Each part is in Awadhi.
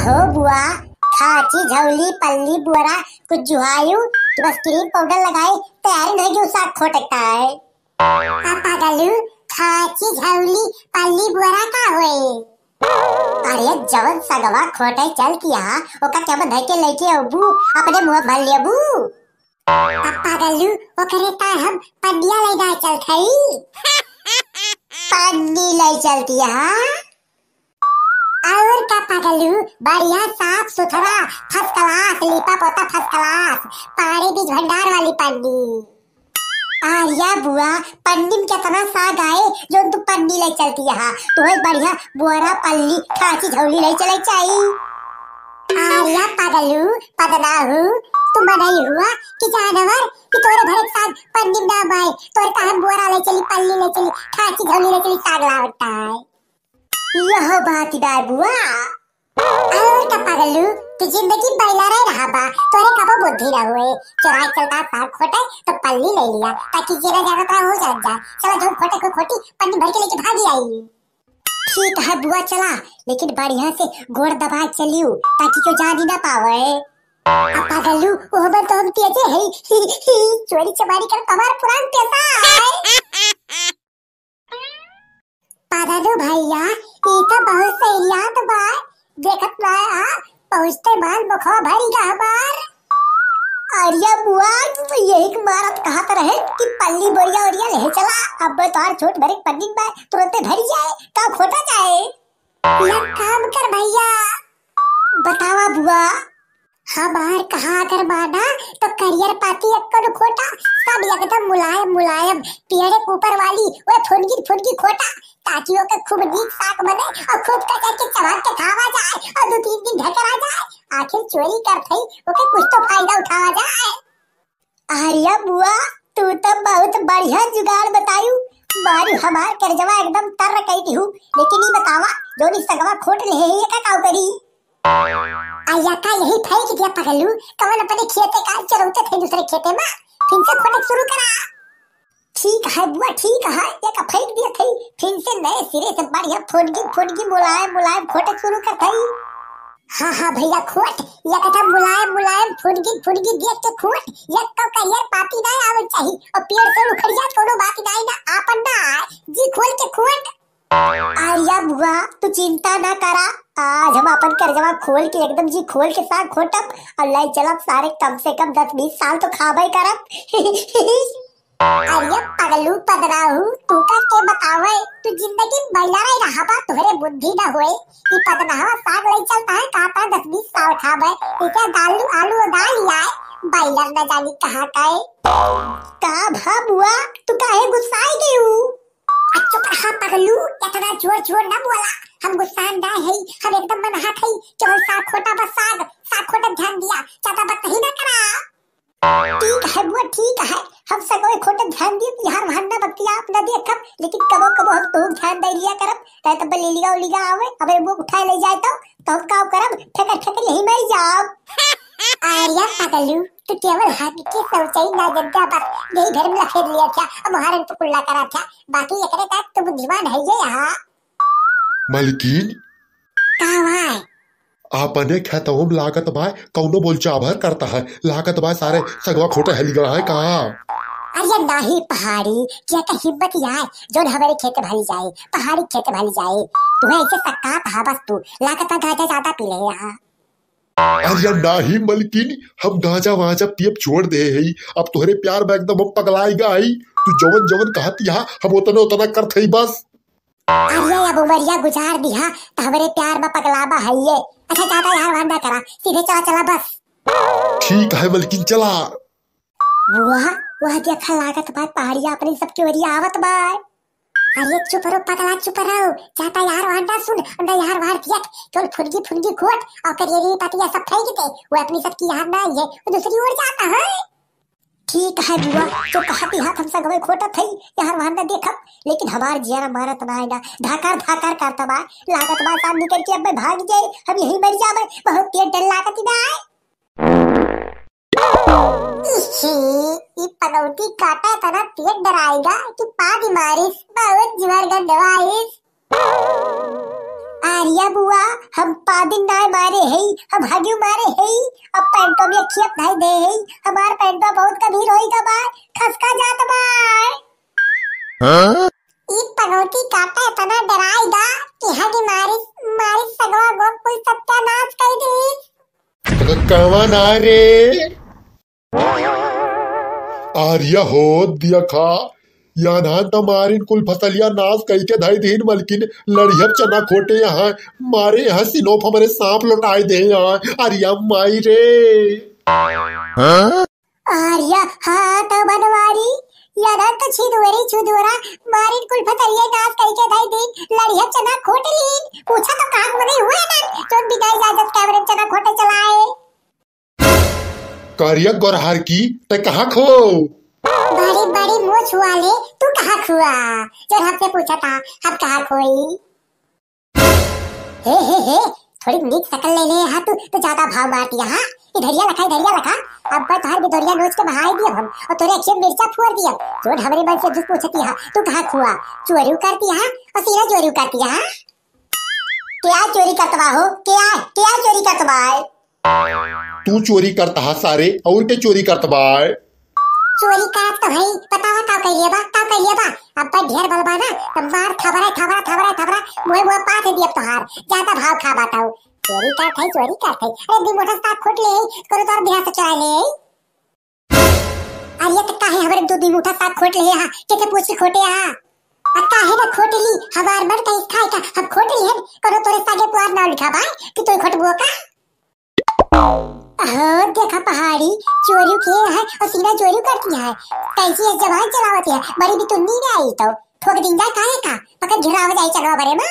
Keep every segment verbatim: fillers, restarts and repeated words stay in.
हो बुआ, खांची, झौली, पल्ली, बुअरा, कुछ जुहायु, बस क्रीम पाउडर लगाए, तैयारी नहीं कि साग खोटकता है। आ पागलू, खांची, झौली, पल्ली, बुअरा का होए? अरे जवन सगवा खोटे चल किया, ओका क्या बंधाई के लेके अबू, अपने मुंह भर लेबू। आ पागलू, ओकरे ता हम पन्निया लेना चलत हई। पन्नी ले चलती है? और का पागलू, बढ़िया साफ सुथरा, first class, लीपा पोता first class, पानी बीज भंडार वाली पन्नी। आर्या बुआ, पन्नी में कितना साग आए, जो तू पन्नी ले चलती है, तुम्हें बढ़िया बोरा पल्ली खांची झौली ले चले चाहिए। आर्या पागलू, पदनाहू, तू मनई हुआ कि जानवर कि तोरे भरे के साग पन्नी में ना आए, तोरे का हम बोरा ले चली, पल्ली ले चली, खांची झौली ले चली, साग लावता है। यह बात बा बुआ। और का पागलू, तू जिंदगी बैला रह रहा बा, तोरे कबो बुद्धि ना होए। चोराई चलता साग खोटे तो पल्ली ले लिया, ताकि जेरा जाना था हो जान जा। चला जो खोटे को खोटी पन्नी भर के लेके भागी आई। ठीक है बुआ चला, लेकिन बढ़िया से गोड़ दबा के चलियो, ताकि क्यों जान ही ना पावे। आ पागलू, वो हमर तो हम तेजे है, चोरी चमारी कर हमार पुरान पेशा है। पागलू भैया, ई तो बहुत सही याद बा। देखत ना आ, पहुँचते माल मुखवा भरी गा हमार। अरे बुआ, तू तो यही के मारत कहत रहे कि पल्ली बोरिया ओरिया ले चला। अब तोहार छोट भरे पन्नी में तुरंते भरी जाए, का खोटा जाए? या काम कर भैया। बतावा बुआ। हमार कहा अगर माना तो करियर पाती एक्को न खोटा, सब एकदम मुलायम मुलायम, पेड़े के ऊपर वाली वो फुनगी फुनगी खोटा, ताकि ओके खूब नीक साग बने और खूब कचर के चबान के खावा जाए और दो तीन दिन ढकरा जाए। आखिर चोरी करत हई, ओके कुछ तो फायदा उठावा जाए। अरे बुआ, तू तो बहुत बढ़िया जुगाड़ बतायू। मारू हमार करजवा एकदम तर कई दिहू। लेकिन ई बतावा, जोनी सगवा खोट ले है, ये का काव करी? अया का यही फेंक दिया पगलू, कवन अपने खेते का चरौते थे दूसरे खेते में, फिर से खोटे शुरू करा। ठीक है बुआ, ठीक है, ये का फेंक दिया थे, फिर से नए सिरे से बढ़िया फुनगी फुनगी मुलायम मुलायम खोटे शुरू कर थे। हाँ, हाँ भैया, खोट, ये कथा मुलायम, मुलायम, फुनगी, फुनगी देख के खोट, ये तो करियर पाती ना आवे चाही, और पेड़ से उखड़ जात कोनो बात ना, ना, आपन ना आए, जी खोल के खोट। अरे बुआ, तू चिंता ना करा, आज हम अपन करजवा खोल के, एकदम जी खोल के साग खोटब, और ले चलब सारे, कम से कम दस बीस साल तो खाबे करब। अरे पगलू पदनाहू, तू का के बतावे, तू जिंदगी बैला रही रहा बा, तोहरे बुद्धि न होए। ई पदनाहवा साग लई चलता है, का ता दस बीस साल खाबे। इके दालू आलू उड़ा लिया है, बैलर न जानी कहाँ का है। का भा बुआ, तू काहे गुस्साई गई हूँ? आ चुप रहा पगलू, इतना जोर जोर न बोला। हम गुस्सा ना है, हम एकदम मन हाथ है, केवल साग खोटा बस साग, साग खोटा ध्यान दिया, ज्यादा बात नहीं ना करा। ठीक है बुआ, ठीक है, हम सगवे खोटे ध्यान दिए, यार वहां ना बतिया आप ना देखब, लेकिन कबो कबो हम तो ध्यान दे लिया करब, नहीं तो बलेलिया उलिया आवे, अबे वो उठाए ले जाए तो, तो हम का करब, ठेकर ठेकर यही मर जाब। अरे पगलू, तू केवल हाथ के सोचई ना जनता बस, यही घर में लखेद लिया था, अब हरन तो कुल्ला करा था, बाकी एकरे का तू बुद्धिमान है ये यहाँ। मलकिन, का भाई? आपने खेतवा में लागत बा, कौनो बोलचाभर करता है, लागत बा सारे सगवा खोटे हली गया है का? अरे नाही पहाड़ी, क्या का हिम्मत यार, जोन हमारे खेत भली जाए, पहाड़ी खेत भली जाए, तुम्हें ऐसे सक्का कहा बस तू, लागत बा गांजा ज्यादा पी ले यहाँ। अरे नाही मलकिन, हम गांजा वांजा पियब छोड़ दे है, अब तोहरे प्यार में एकदम हम पगलाई गई, तू जवन जवन कहत यहाँ, हम उतना उतना करत है बस। अरे अब उमरिया गुजार दिहा, त हमरे प्यार में पगलाबा है ये। अच्छा ज्यादा यार वांदा करा, सीधे चला चला बस। ठीक है मलकिन, चला। वाह, वाह, देखा लागत बा, पहाड़िया अपनी सबके ओरिया आवत बा। अरे चुप रहो पगला, चुप रहो, ज्यादा यार वांदा सुन, अंडा यार वार दिया, केवल फुनगी फुनगी खोट, और करियरी पतिया सब फेंक दे, वो अपनी सबकी यार ना आई है, वो दूसरी ओर जाता है। ठीक है बुआ, जो कहती हाथ हम सगवे खोटत है, यार वहां न देखब, लेकिन हमार जियरा मारत ना है ना, धाकर धाकर करत बा, लागत बा साथ निकल के अब मैं भाग जाए, हम यही मर जावे, बहुत तेज डर लागत ही ना है। इसी, ई पनौती काटा तना तेज डराएगा कि पादी मारिस, बहुत जीवर गंडवाइस। अरिया बुआ, हम पादिन नाय मारे हई, हम हगियो मारे हई। अब पैंटो में खेप धई दे हई, हमार पैंटो बहुत गभीर होई गवा बाय, खसका जात बाय। हाँ? ई पनौती काटा इतना डराई दा कि हगी मारी, मारी सगवा गो कुल सत्यानाश कर दी। तो कहवा ना रे? आर्या हो, दिया खा, यान्हान त मारिन कुल फसलिया नाश कई के धई दीन, मलकिन लड़िहब चना खोटे यहाँ, मारे यहाँ सिनोप हमरे सांप लौटाए दे यहाँ। आर्या माई रे। हाँ? आर्या, हाँ त बनवारी, यान्हान त छिदुअरी छिदुअरा, मारिन कुल फसलिया नाश कई के धई दीन, लड़िहब चना खोट लीन, पूछा तो कहाँ मने हुए ना, जोन बिना इजाजत के हमरे चना खोटे चलाए। करिया गोरहर की, ते कहाँ खो? बड़ी बड़ी मोछ वाले, तू कहाँ खुआ? जो हमसे पूछा था, हम कहाँ खोई? हे, हे, हे, थोड़ी नीक शकल ले ले हा तू, तू ज्यादा भाव मार दिया, हाँ? इधरिया लखा, इधरिया लखा। अब बस हर बिदोरिया नोच के बहाई दिया हम, और तोरे अखिए मिर्चा फुअर दिया। जोन हमरे मन से दुख पूछती हा, तू कहाँ खुआ? चोरी करती हा, और सीना चोरी करती हा। क्या चोरी करत बा हो? क्या, क्या चोरी करत बा? तू चोरी करत हा सारे, और के चोरी करत बा? चोरी करत तो हई, बतावा का कइले बा, का कइले बा? अब भाई ढेर बलबा ना, त मार थबरा, थबरा, थबरा, थबरा, मुँहे मुँह पाथ दिया तोहार, ज्यादा भाव खा बताओ। चोरी करत हई, चोरी करत हई। अरे दू मुठा साग खोट ले, करो तोर बिहार से चुरा ले। अरे त काहे हमरे दू दू मुठा साग खोट ले हा? केसे पूछ के खोटे हा? आ काहे ना खोट ली? हमार मन कहीं खाए का, हम खोट ली हन। कोनो तोरे सागे पुआर नाव लिखा बा कि तू खोटबो का? अहो, देखा पहाड़ी, चोरी के है और सीना चोरी करती है। कैसी है जबान चलावती है, बड़ी भी तुन्नी ना आई तो ठोक दिन जा काहे का, पकड़ घिराव जाए चलो बरे माँ।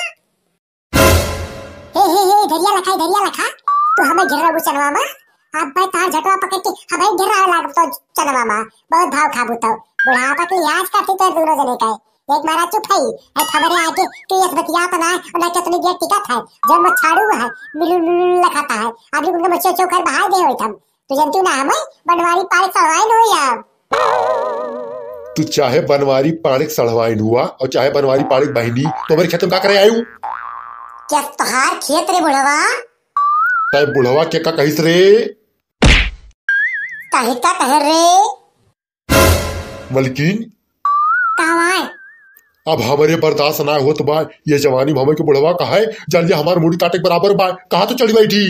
हे, हे, हे, धरिया लखा, धरिया लखा। तू हमें घेर रहा चनवा मा। अब भाई तार झटवा पकड़ के हमें घेर रहा लाग तो चनवा मा। बहुत भाव खाबू तो। बुढ़ापा के याद करती तो दोनों जने का। एक मारा चुप है, है हमरे आगे के यस बतियात ना, ना कितनी देर टिकत है। जब मछाड़ू है, मिलू मिलू लखाता है। अभी उनका मच्छर चौकर बहाय दे होई थम। तू जनती ना हमें बनवारी पाड़े सड़वाइन हो या। तू चाहे बनवारी पाड़े सड़वाइन हुआ और चाहे बनवारी पाड़े बहिनी, तो हमारे खेत में का करे आयु? क्या तोहार खेत रे बुढ़वा? तय बुढ़वा के का कहिस रे? काहे का कहे रे? मलकिन। कहवा है? अब हमरे बर्दाश्त ना होत बा, ये जवानी में हमें के बुढ़वा कहे, जान लिया हमार मुड़ी काटे के बराबर बा, कहाँ तो चढ़ी बैठी?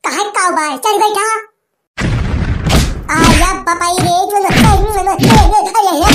काहे का बा? चढ़ बैठा। आया बपाई रे, अरे हे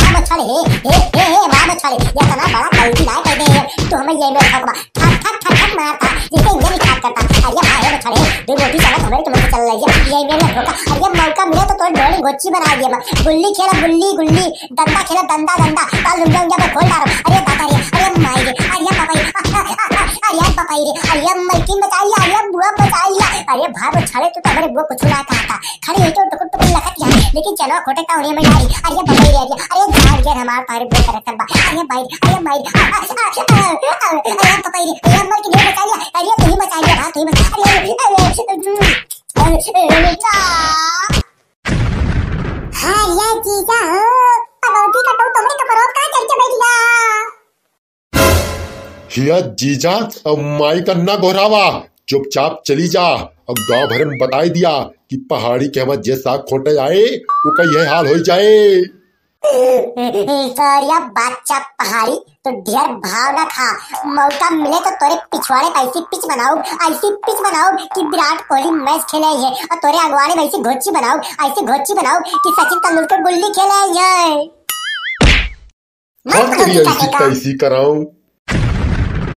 बाबा छड़े, हे, हे, हे, हे, बाबा छड़े, ये तना बड़ा गलती ना कर दे, तू हमें ये में ठोकबा, ठक, ठक, ठक, ठक मारता, जैसे इंजन स्टार्ट करता। अरे भाई, हे छड़े, दो रोटी चला, हमारे तुमसे चल रही है, ये में ठोका। अरे मौका मिला तो तोड़ डोली गोची बना दिया, गुल्ली खेला, गुल्ली, गुल्ली, डंडा खेला, डंडा, डंडा, ताल लुंगा, लुंगा पे खोल डालो। अरे दादा रे, अरे माई रे, अरे बाबा रे, अरे बाबा रे, अरे मलकिन बचाइए, अरे बुआ बचाइए। अरे भाई, वो छड़े तो, तो हमारे बुआ कुछ ना कहा था, खड़ी है तो टुकुर टुकुर लखत यहाँ, लेकिन चलो खोटे का उन्हें में डाली। अरे बाबा रे, अरे, अरे जान के हमार तारे बुआ कर रखल बा। अरे भाई, अरे माई रे, अरे बाबा रे, अरे मलकिन बचाइए, अरे तू ही बचाइए, हाँ तू ही बचा, अरे, अरे, अरे, अरे, अरे, अरे, हाँ, या जीजा हो, पनौती का तो तुमरे कपड़ों का चढ़ के बैठ गया। हिया जीजा, अब माई का ना गोहरावा, चुपचाप चली जा। अब गांव भर में बताई दिया कि पहाड़ी के हमार जे साग खोटे आए, ओका यह हाल हो जाए। सरिया बादशाह पहाड़ी, तो ढेर भाव ना खा। मौका मिले तो तोरे पिछवाड़े पे ऐसी पिच बनाऊं, ऐसी पिच बनाऊं कि विराट कोहली मैच खेले है, और तोरे अगवाड़े में ऐसी घोची बनाऊं, ऐसी घोची बनाऊं कि सचिन तेंदुलकर गुल्ली खेले है। मत हम करिए करो ऐसी का। कैसी कराऊं?